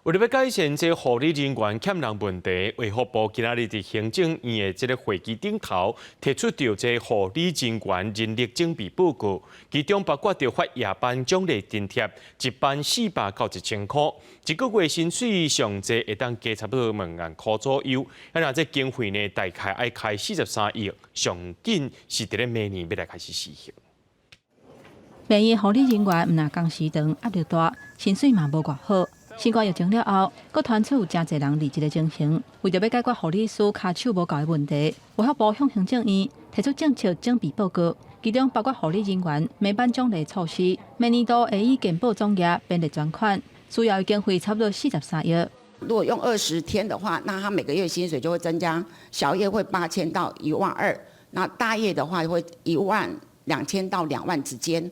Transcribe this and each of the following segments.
為著欲改善這護理人員欠人問題，衛福部今仔日佇行政院的這个會議頂頭提出著這護理人員人力準備報告，其中包括著發夜班獎勵津貼，一班400到1000箍，一個月薪水上濟會當加差不多2萬箍左右。啊，若這經費呢，大概愛開43億，上緊是佇咧明年欲來開始施行。病院護理人員毋但工時長、壓力大，薪水嘛無偌好。新冠疫情了後，閣傳出有誠濟人離職的情形。為著欲解決護理師跤手無夠的問題，衛福部向行政院提出政策準備報告，其中包括護理人員每班獎勵措施，明年度會以健保總額編列專款，需要的經費差不多43億。如果用20天的話，那他每個月薪水就會增加，小夜會8000到1萬2，那大夜的話會1萬2千到2萬之間。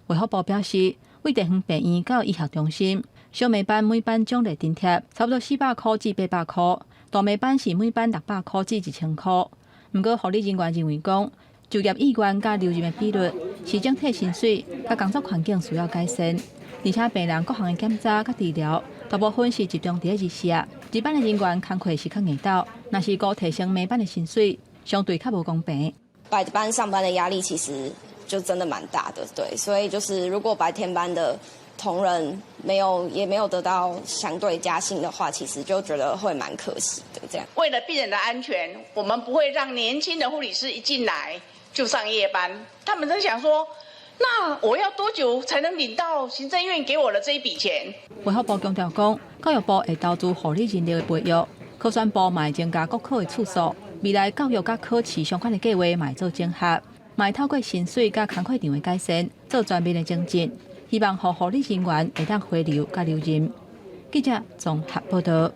衛福部表示，為地方病院佮醫學中心，小暝班每班獎勵津貼差不多400箍至800箍，大暝班是每班600箍至1000箍。毋過護理人員認為講，就業意願佮留任的比率是整體薪水佮工作環境需要改善，而且病人各項的檢查佮治療，大部分是集中佇咧日時。日班的人員工課是較硬鬥，若是閣提升暝班的薪水，相對較無公平。白班上班的壓力其實就真的蠻大的，對，所以就是如果白天班的同仁沒有也沒有得到相對加薪的話，其實就覺得會蠻可惜的。這樣，為了病人的安全，我們不會讓年輕的護理師一進來就上夜班。他們在想說，那我要多久才能領到行政院給我的這一筆錢？衛福部強調講，教育部會投資護理人力的培育，考選部嘛會增加國考的次數，未來教育佮考試相關的計劃嘛會做整合，嘛會透過薪水佮工課場的改善，做全面的精進。希望予護理人員會當回流佮留任。記者綜合報導。